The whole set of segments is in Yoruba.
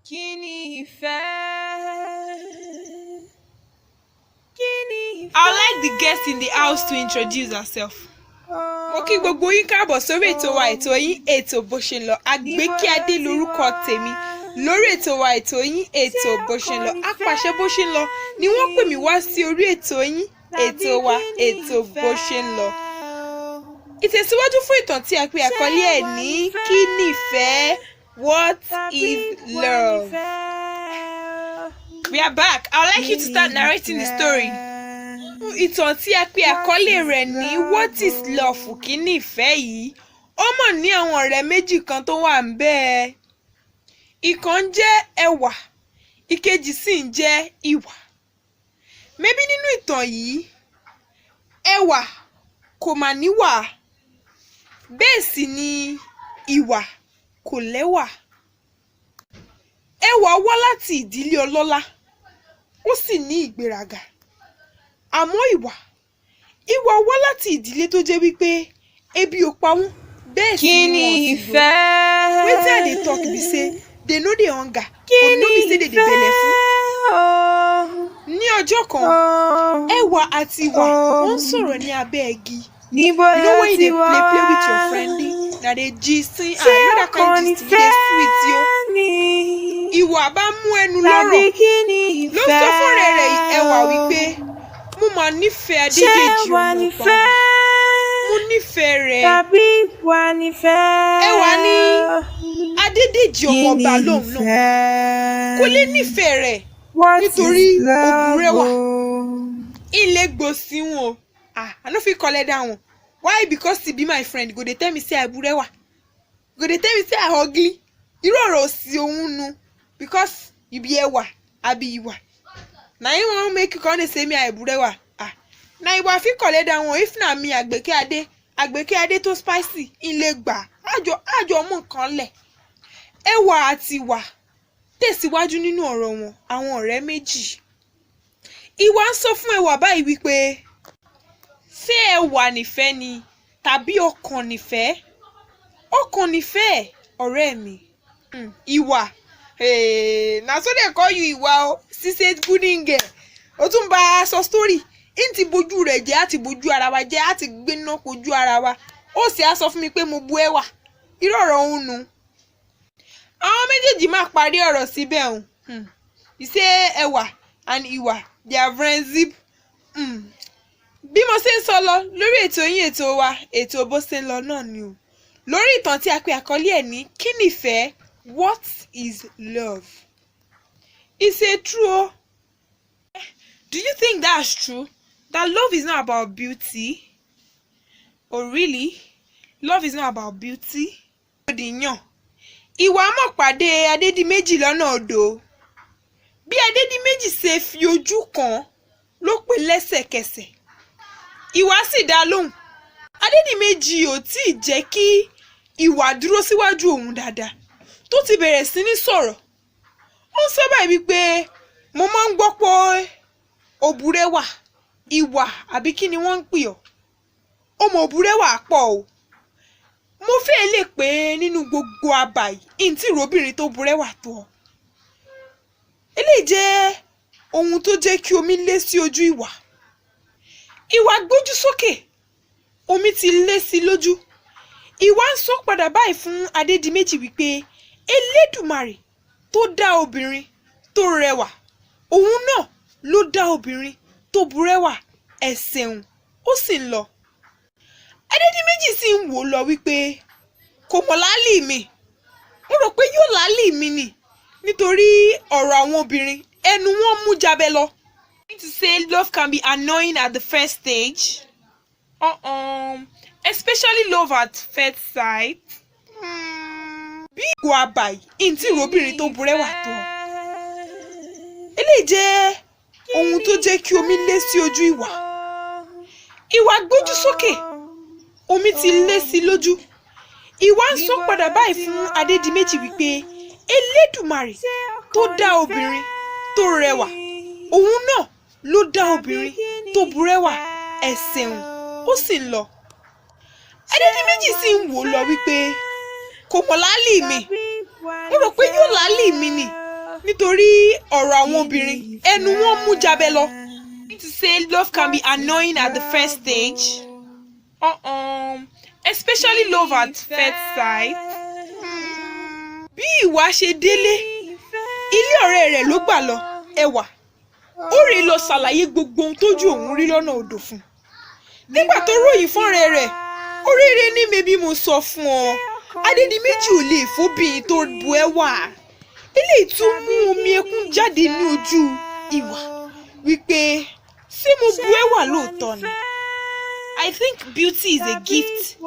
Kí ni ìfẹ́? Kí ni ìfẹ́? I would like the guest in the house to introduce herself. Mo kí gbogbo yín káàbọ̀ sórí ètò wa, ètò yín, ètò Bó Ṣe ń Lọ. Àgbékíadé lórúkọ tèmi. Lórí ètò wa, ètò yín, ètò Bó Ṣe ń Lọ, apàṣẹ bó ṣe ń lọ ni wọ́n pè mí wá sí orí ètò yín, ètò wa, ètò Bó Ṣe ń Lọ. Ìtẹ̀síwájú fún ìtàn tí a pè àkọlé ẹ̀ ní "Kí nìfẹ́?" What is love? We are back. I would like you to start narrating the story. Ìtàn tí a pè àkọlé rẹ̀ ní "What is love?" Kí ni ìfẹ́ yìí, ó mọ̀ ní àwọn ọ̀rẹ́ méjì kan tó wà ń bẹ́ẹ̀. Ìkan ń jẹ́ Ẹwà, ìkejì sì ń jẹ́ Ìwà. Mébí nínú ìtàn yìí, Ẹwà kò mà níwà, bẹ́ẹ̀ sì ni Ìwà kò lẹ́wà. Ẹwà wá láti ìdílé ọlọ́lá, ó sì ní ìgbéraga, àmọ́ Ìwà wá láti ìdílé tó jẹ́ wípé ebi ò pa wọ́n, bẹ́ẹ̀ sì Kí ni ni wọn ò sì yó. ìfẹ́? Wetin I dey talk be say they no dey hunger, Kí but no ni be say they dey belle full. ìfẹ́? Ní ọjọ́ kan, Ẹwà àti Ìwà wọ́n ń sọ̀rọ̀ ní abẹ́ igi. Níbo You know ló when you ti dey wá? play play with your friend, na dey gist ah, Ṣé you know that ọkàn kind gist e dey nífẹ̀ẹ́ sweet yo. ni? Ìwà bá mú ẹnu Tàbí lọ́rọ̀ kí ni ló ìfẹ́? sọ fún ọ̀rẹ́ rẹ̀ Ẹwà wípé, "Mo mà nífẹ̀ẹ́ Ṣé Adédèjì wà ọmọ ọba, nífẹ̀ẹ́? mo nífẹ̀ẹ́ rẹ̀." Tàbí wà nífẹ̀ẹ́? Ẹwà ní Adédèjì ọmọ Kí ọba ni lòun náà ìfẹ́? kò lè nífẹ̀ẹ́ rẹ̀ What is nítorí love? òbúrẹ́wà ilé gbòsí wọn o. Ah, I no fit collect that one. Why? Because he be my friend, go dey tell me say I burẹ́wà, go dey tell me say I ugly? Irú ọ̀rọ̀ òsì òun nu. Because you be Ẹwà abi Ìwà na him wan make you come dey say me I burẹ́wà? Ah, na Ìwà fit collect that one. If na me, Àgbékẹ́ Adé, Àgbékẹ́ Adé tó spicy ilé gbà àjọ àjọ mú nǹkan lẹ̀. Ẹwà àti Ìwà tẹ̀síwájú nínú ọ̀rọ̀ wọn. Àwọn ọ̀rẹ́ méjì, Ìwà ń sọ fún Ẹwà báyìí wípé, ṣé ẹwà nífẹ̀ẹ́ ni tàbí ọkàn nífẹ̀ẹ́? Ọkàn nífẹ̀ẹ́, ọ̀rẹ́ mi. Ìwà, hey, na so dey call you, Ìwà o. Ṣíṣe good girl, ó tún bá a sọ story n ti bojú rẹ̀ jẹ́, á ti bojú ara wa jẹ́, á ti gbéná kojú ara wa. Ó sì á sọ fún mi pé mo bu ẹwà. Irú ọ̀rọ̀ òun nu. Àwọn méjèèjì máa parí ọ̀rọ̀ síbẹ̀ òun. You say Ẹwà and Ìwà, their friendship. Bí mo ṣe ń sọ lọ lórí ètò yín, ètò wa, ètò Bó Ṣe ń Lọ náà ni o, lórí ìtàn tí a pè àkọlé ẹ̀ ní "Kí nìfẹ́?" What is love? It's a true o. Do you think that's true, that love is not about beauty? Oh really? Love is not about beauty? Òdìyàn Ìwà mọ̀ pàdé Adédìméjì lọ́nà odò. Bí Adédìméjì ṣe fi ojú kàn án ló pè lẹ́sẹ̀kẹsẹ̀. Ìwà sì dá lóhùn. Adédìméjì ò tí ì jẹ́ kí Ìwà dúró síwájú òun dáadáa tó ti bẹ̀rẹ̀ sí ní sọ̀rọ̀. Ó ń sọ báyìí wípé, "Mo máa ń gbọ́ pé òbúrẹ́wà, Ìwà, àbí kí ni wọ́n ń pè ọ́? Ọmọ òbúrẹ́wà pọ̀ o. Mo fẹ́ lè pé nínú gbogbo àbà yìí ntí ìrobìnrin tó burẹ́wà tó ọ." Eléyìí jẹ́ ohun tó jẹ́ kí omi lé sí ojú Ìwà. Ìwà gbójú sókè, omi ti lé sí lójú. Ìwà ń sọ padà báyìí fún Adédìméjì wípé Elédùmarè tó dá obìnrin tó rẹwà, òun náà ló dá obìnrin tó burẹ́wà. Ẹ ṣeun. Ó sì ń lọ. Adédìméjì sì ń wò ó lọ wípé kò mọ̀ láálì mi. Mo rò pé yóò láálì mi ni, nítorí ọ̀rọ̀ àwọn obìnrin, ẹnu wọn mú jábẹ́ lọ. To say love can be annoying at the first stage, especially love at first sight. Bí ìgò àbàyí ntí ìrobìnrin tó burẹ́wà tó ọ. Eléyìí jẹ́ ohun tó jẹ́ kí omi lé sí ojú Ìwà. Ìwà gbójú sókè, omi ti lé sí lójú. Ìwà ń sọ padà báyìí fún Adédìméjì wípé Elédùmarè tó dá obìnrin tó rẹwà, òun náà ló dá obìnrin tó burẹ́wà. Ẹ ṣeun. Ó sì ń lọ. Adédìméjì sì ń wò ó lọ wípé kò mọ̀ láálì mi. Mo rò pé yóò láálì mi ni. Nítorí ọ̀rọ̀ àwọn obìnrin, ẹnu wọn mú jabẹ lọ. To say love can be annoying at the first stage, especially love at first sight. Bí Ìwà ṣe délé, ilé ọ̀rẹ́ rẹ̀ ló gbà lọ, Ẹwà. Ó rèé lọ ṣàlàyé gbogbo ohun tójú òun rí lọ́nà odò fún un. Nígbà tó ròyìn fọ́nrẹ́ rẹ̀, oríire ní mebí mo sọ fún ọ, Adédìméjì ò lè fóbìnrin tó bu ẹwà. Eléyìí tún mú omi ẹkún jáde ní ojú Ìwà wípé ṣé mo bu ẹwà lóòótọ́ ni. I think beauty is a gift,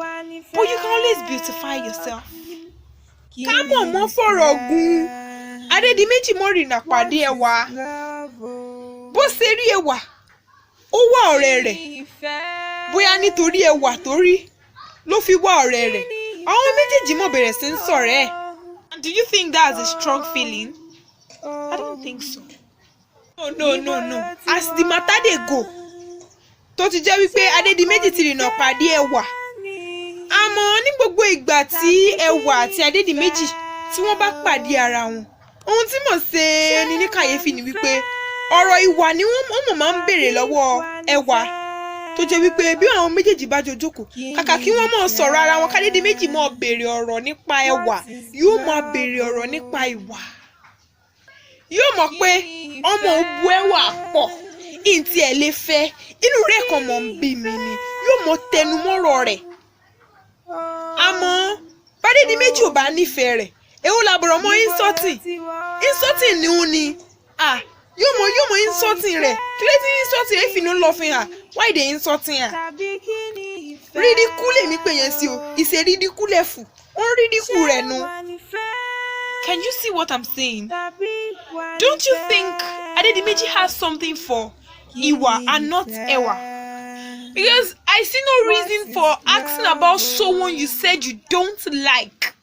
but you can always beautify yourself. Ká mọ̀ mọ́ fọ̀rọ̀ gùn, Adédìméjì mọ̀rìnà pàdé Ẹwà. Bó ṣe rí Ẹwà, ó wá ọ̀rẹ́ rẹ̀. Bóyá nítorí ẹwà tó rí ló fi wá ọ̀rẹ́ rẹ̀. Àwọn méjèèjì mọ̀ bẹ̀rẹ̀ sí ń ṣọ̀rẹ́ ẹ̀. And do you think that's a strong feeling? I don't think so. No, no, no, no. As the matter dey go, tó ti jẹ́ wípé Adédìméjì ti rìnà pàdé Ẹwà. Àmọ́ ní gbogbo ìgbà tí Ẹwà àti Adédìméjì tí wọ́n bá pàdé ara wọn, ohun tí mo ṣe ni ní kàyéfì ni wípé ọ̀rọ̀ ìwà ni wọ́n mọ̀ máa ń béèrè lọ́wọ́ Ẹwà, tó jẹ́ wípé bí àwọn méjèèjì bá jọ jókòó, kàkà kí wọ́n máa sọ̀rọ̀ ara wọn, k'Adédìméjì máa béèrè ọ̀rọ̀ nípa Ẹwà, yóò máa béèrè ọ̀rọ̀ nípa ìwà. Yóò mọ̀ pé ọmọ òun bu ẹwà pọ̀, ìǹtí ẹ̀ lè fẹ́, inú rẹ̀ kan mọ̀ ń bí mi ni, yóò mọ̀ tẹnumọ́rọ̀ rẹ̀. Àmọ́ b'Adédìméjì ò bá nífẹ̀ẹ́ rẹ̀, èwo làbọ̀rọ̀ mọ́ insulting? Insulting ni ó ní. Ah, yóò mọ insulting rẹ̀. Kí ló ti insulting if you no loving her? Why dey insulting her? Ridicule mi pè yẹn sí o. Ìṣe ridicule fù. Ó ń ridicule rẹ̀ nu. Can you see what I'm saying? Don't you think Adedimeji has something for Iwa and not Ewa? Because I see no reason for asking about someone you said you don't like.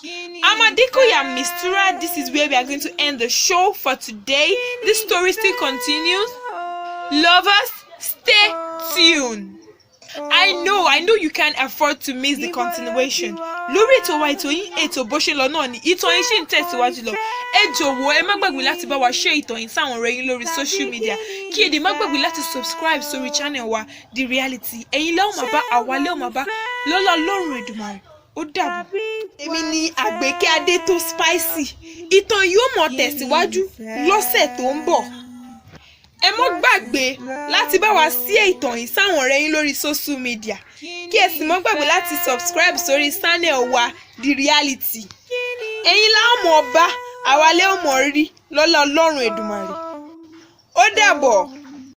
I'm Adekoya Mistura. This is where we are going to end the show for today. This story still continues. Lovers, stay tuned. I know you can't afford to miss the continuation. Lórí ètò wa, ètò yín, ètò Bó Ṣe Lọ náà ni ìtàn yín ṣì ń tẹ̀síwájú lọ. Ẹ jọ̀wọ́, ẹ má gbàgbé láti bá wa share ìtàn yín sáwọn ọ̀rẹ́ yín lórí social media. Kí ẹ dẹ̀ má gbàgbé láti subscribe sórí channel wa, The Reality. Ẹ̀yin lẹ́wọ̀n máa bá àwa lẹ́wọ̀n máa bá lọ́lá Ọlọ́run Èdùmàrè. Ó dàbọ̀. Èmi ni Àgbékẹ́ Adé tó spicy. Ìtàn yóò mọ̀ tẹ̀síwájú lọ́sẹ̀ tó ń bọ̀. Ẹ mọ́ gbàgbé láti bá wa sí ìtàn yìí sáwọn ọ̀rẹ́ yín lórí social media, kí ẹ sì mọ́ gbàgbé láti subscribe sórí channel wa, The Reality. Ẹ̀yin la ó mọ̀ bá, àwa lẹ́ ó mọ̀ rí lọ́lá Ọlọ́run Èdùmàrè. Ó dàbọ̀.